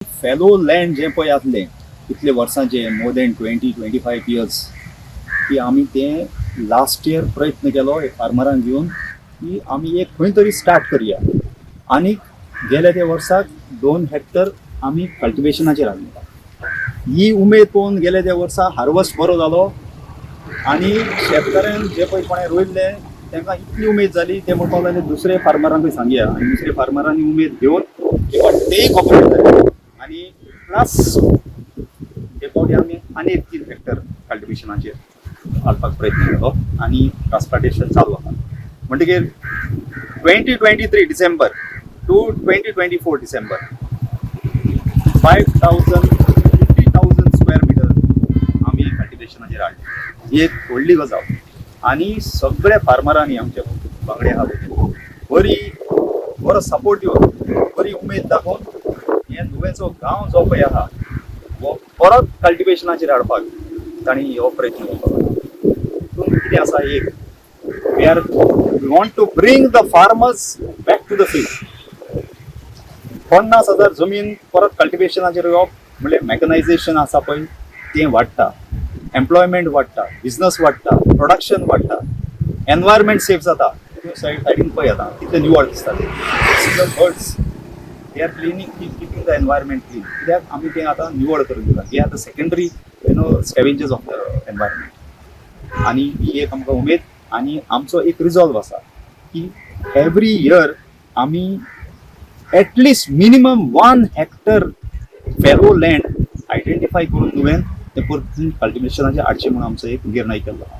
Fallow land जें पळय आसलें इतले वर्सांचें, more than 20-25 years, की आमी तें लास्ट इयर प्रयत्न केलो एक फार्मरांक घेवन की आमी एक खंय तरी स्टार्ट करया. आनी गेल्या त्या वर्साक 2 हेक्टर आमी कल्टिवेशनाचेर हाडलें. ही उमेद पळोवन गेल्या त्या वर्सा हार्वस्ट बरो जालो आनी शेतकऱ्यान जे पळय कोणें रोयल्लें तांकां इतली उमेद जाली, ते म्हणपाक लागले, दुसरे फार्मरांकूय सांगया. आनी दुसरे फार्मरांनी उमेद घेवन हे फावट तेय कॉपरेट जाले आनी प्लस हे फावटी आमी आनी एक 3 हेक्टर कल्टिवेशनाचेर घालपाक प्रयत्न केलो आनी ट्रान्सप्लांटेशन चालू आसा. म्हणटकीर 2023 December to 2024 December, 5,000 50,000 square meter आमी कल्टिवेशनाचेर हाडले. ही एक व्हडली गजाल आनी सगळ्या फार्मरांनी आमच्या बांगडे आहा पळय, बरी बरो सपोर्ट दिवन, बरी उमेद दाखोवन हे नुवेंचो गांव जो पळय आहा हो परत कल्टिवेशनाचेर हाडपाक तांणी हो प्रयत्न करपाक लागला. तितून कितें आसा, एक we want to bring the farmers back to the field. 50,000 जमीन परत कल्टिवेशनाचेर येवप म्हणल्यार मॅकनायझेशन आसा पळय तें वाडटा, एम्प्लॉयमेंट वाडटा, बिझनस वाडटा, प्रोडक्शन वाडटा, एनवायरमेंट सेफ जाता. सायडीन पळय आतां कितलें निवळ दिसता तें. Birds, they are cleaning, keeping the environment clean, कित्याक आमी तें आतां निवळ करून दिलां. हे आतां secondary scavengers of the environment. आनी ही एक आमकां उमेद आनी आमचो एक रिजॉल्व आसा की एवरी इयर आमी at least minimum 1 hectare fallow land identify करून नुवें तें परतून कल्टिवेशनाचेर हाडचें म्हणून आमचो एक निर्णय केल्लो आसा.